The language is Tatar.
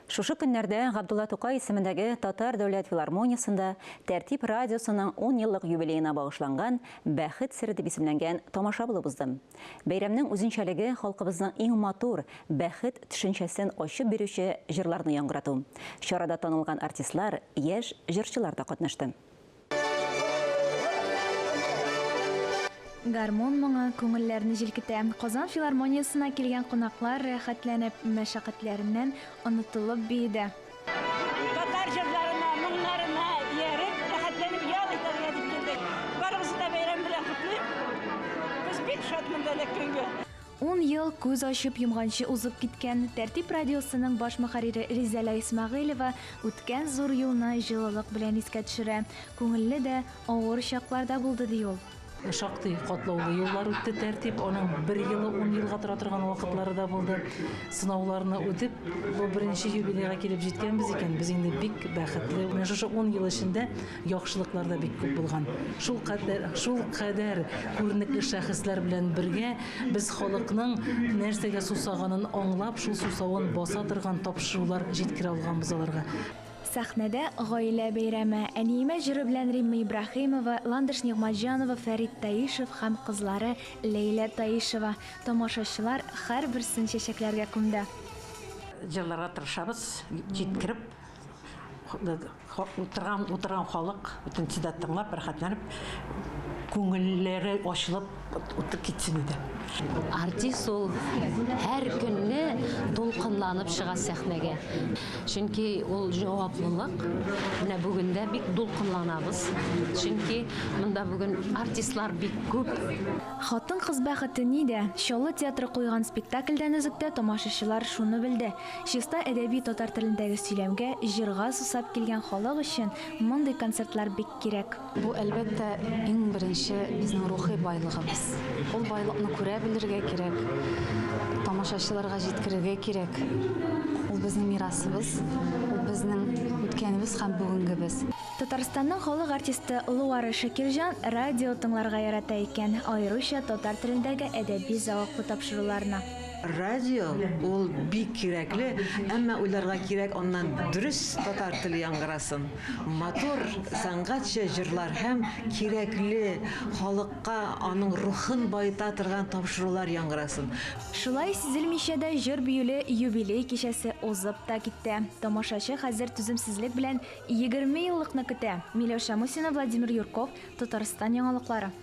Шушы көннәрдә Габдулла Тукай исемендәге Татар дәүләт филармониясендә Тәртип радиосының ун еллык юбилеена багышланган Бәхет сере дип исемләнгән тамаша булып узды. Бәйрәмнең үзенчәлеге, халкыбызның иң матур, бәхет төшенчәсен ачып бирүче җырларны яңгырату. Чарада танылган артистлар, яшь җырчылар да катнашты. Гармун моңы күңелләрне җилкетә. Казан филармониясенә килгән кунаклар рәхәтләнеп, мәшәкатьләреннән онытылып биеде. Татар җырларына, моңнарына ияреп, рәхәтләнеп ял итәргә дип килдек. Барыгызны да бәйрәм белән котлыйм. Без бик шат монда эләккәнгә. Ун ел күз ачып йомганчы узып киткән. Тәртип радиосының баш мөхәррире Ризәлә Исмәгыйлева үткән зур юлны җылылык белән искә төшерә. Күңелле дә, авыр чаклар да булды, ди ул. Шактый катлаулы юллар үтте Тәртип. Аның бер елы ун елга тора торган вакытлары да булды. Сынауларны үтеп, бу беренче юбилейга килеп җиткәнбез икән, без инде бик бәхетле. Менә шушы ун ел эчендә Яхшылыклар да бик күп булган. Шулкадәр, шулкадәр күренекле шәхесләр белән бергә без халыкның нәрсәгә сусаганын аңлап, шул сусавын баса торган тапшырулар җиткерә алганбыз аларга. Сәхнәдә гаилә бәйрәме. Әниемә җыры белән Римма Ибраһимова, Ландыш Нигъмәтҗанова, Фәрит Таишев һәм кызлары Ләйлә Таишева. Тамашачылар һәрберсен чәчәкләргә күмде. Җырларга тырышабыз, җиткереп. Утырган, утырган халык бөтенесе дә тыңлап, рәхәтләнеп, күңелләре ачылып утырып китсен иде. Артист ул һәр көнне дулкынланып чыга сәхнәгә. Чөнки ул җаваплылык. Менә бүген дә бик дулкынланабыз. Чөнки монда бүген артистлар бик күп. Хатын-кыз бәхете нидә? Чаллы театры куйган спектакльдән өзектә тамашачылар шуны белде. Чиста әдәби татар телендәге сөйләмгә, җырга сусап килгән халык өчен мондый концертлар бик кирәк. Бу, әлбәттә, иң беренче безнең рухи байлыгыбыз. Ул байлыкны күрә белергә кирәк, тамашачыларга җиткерергә кирәк. Ул безнең мирасыбыз, ул безнең үткәнебез һәм бүгенгебез. Татарстанның халык артисты Луара Шакирҗан радио тыңларга ярата икән, аеруча татар телендәге әдәби зәвыклы тапшыруларны. Радио ул бик кирәкле, әмма уйларга кирәк аннан дөрес татар теле яңгырасын, матур сәнгатьчә җырлар һәм кирәкле, халыкка аның рухын баета торган тапшырулар яңгырасын. Шулай сизелмичә дә җыр-биюле юбилей кичәсе узып та китте. Тамашачы хәзер түземсезлек белән 20 еллыкны көтә. Миләүшә Мусина, Владимир Юрков, Татарстан яңалыклары.